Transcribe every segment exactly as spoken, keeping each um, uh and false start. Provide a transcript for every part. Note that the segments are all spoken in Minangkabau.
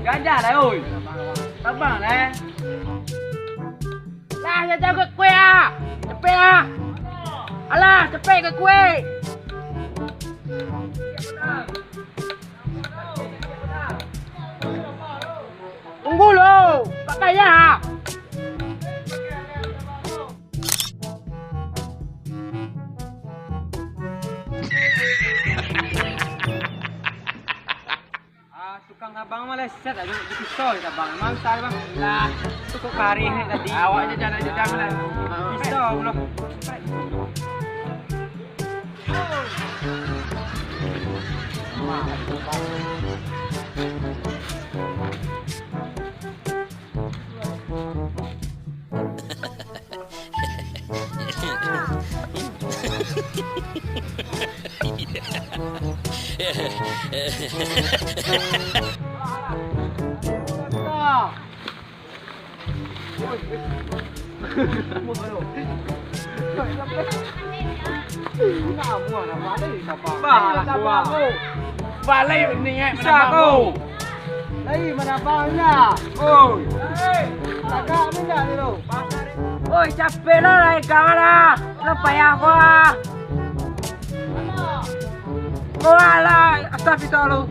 Gajah lah, oi. Tabang lah, eh. Lah, gajah ka kue ah. Capek ah. Alah, capek ka kue. Tunggu lo, tak payah. Ah, tukang abang mah leset aja di pisau ya, bang. Emang salah, bang. Lah, cukup kari ni tadi. Awak aja jangan aja jangan lah. Pisau, bro. Balai niat manabang ko. Lai manabang indak? Oi. Tagak indak dulu? Oi, capek lah lai kau lah. Lah payah ko lah. Ko lah, astagfirullah.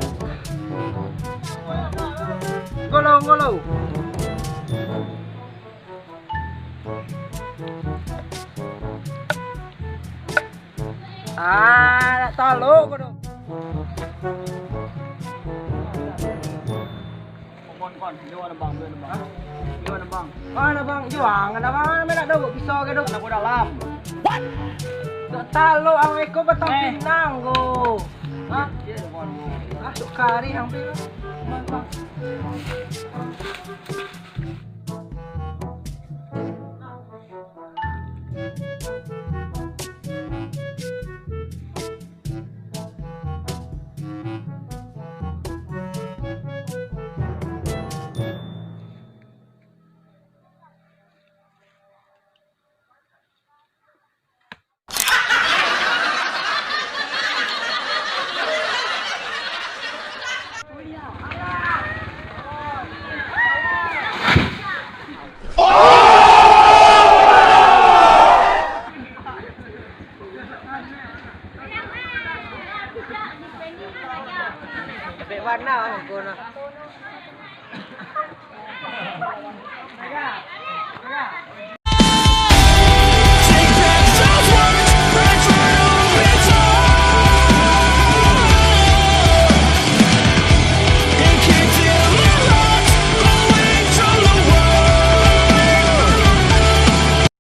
Golo, golo. Ah, nak taluk ko tu. Kon, kon, jauh ada bang, jauh ada bang. Jauh ada bang. Mana bang? Jauh, ada bang. Mana nak duduk? Pisau ke duduk? Nak dalam. What? Tak taluk, awak iko batang pinang ko. Hah? Masuk kari hampir. Bang, bang. Dek warna aku nah.